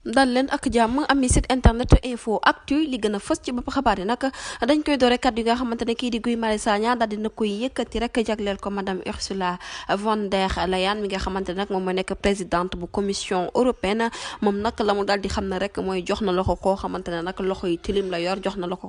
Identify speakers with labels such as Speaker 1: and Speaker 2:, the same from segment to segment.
Speaker 1: dal leen ak jàmm ami site internet info actu li gën a fës ci bopp xabaar yi nag dañ koy doore kat yi nga xamante ne kii di Guy Marius Sagna daal dina koy yëkkati rek jagleel ko madame Ursula von der Leyen mi nga xamante ne nag moom mooy nekk présidente bu commission européenne moom nag la mu daal di xam ne rek mooy jox na loxo koo xamante ne nag loxo yi tilim la yor jox na loxo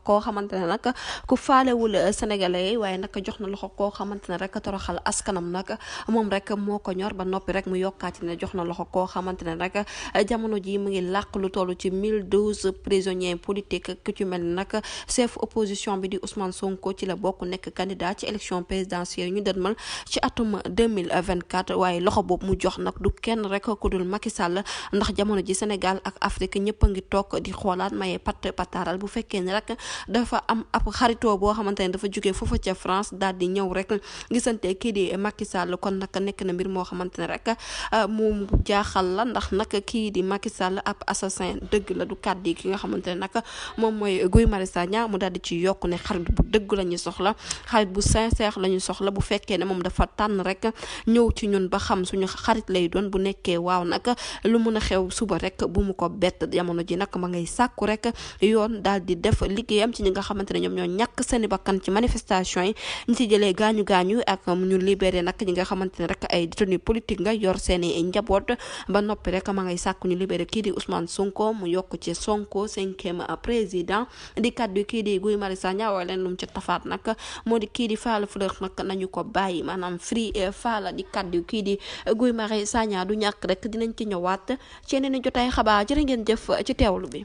Speaker 1: koo xamante ne nag ku faalewul sénégalais yi waaye nag jox na loxo koo xamante ne rek toroxal askanam nag moom rek moo ko ñor ba noppi rek mu yokkaati ne jox na loxo koo xamante ne rek jamono ji mu ngi làq lu toll ci 1012 prisonniers politiques ku ci mel nag chef opposition bi di Ousmane Sonko ci la bokk nekk candidat ci élection présidentielle ñu dëdmal ci atum 2024 waaye loxo boobu mu jox nag du kenn rek ku dul Macky Sall ndax jamono ji Sénégal ak Afrique ñëpp a ngi toog di xoolaat maye pataaral bu fekkee ne rek dafa am ab xaritoo boo xamante ne dafa jógee foofa ca France daal di ñëw rek gisante kii di Macky Sall kon nag nekk na mbir moo xamante ne rek mu jaaxal la ndax nag kii di Macky Sall ab assassin dëgg la du kàddu ki nga xamante ne nag moom mooy Guy Marius Sagna mu daal di ci yokk ne xarit bu dëgg la ñu soxla xarit bu sincère la ñu soxla bu fekkee ne moom dafa tànn rek ñëw ci ñun ba xam suñu xarit lay doon bu nekkee waaw nag lu mun a xew suba rek bu mu ko bett jamono ji nag ma ngay sàkku rek yoon daal di def liggéeyam ci ñi nga xamante ne ñoom ñoo ñàkk seeni bakkan ci manifestation yi ñu ci jëlee gaañu ak ñu libéré nag ñi nga xamante ne rek ay détenu politique nga yor seeni njaboot ba noppi rek ma ngay sàkku ñu libéré kii di Ousmane Sonko mu yokk ci Sonko 5e président di kaddu kii di Guy Marius Sagna waaye leen lu mu ci tafaat nag moo di kii di Falla Fleur nag nañu ko bàyyi maanaam free Falla di kaddu kii di Guy Marius Sagna du ñàkk rek dinañ ci ñëwaat ci yeneen i jotaay xabaar jërë ngeen jëf ci teewlu bi.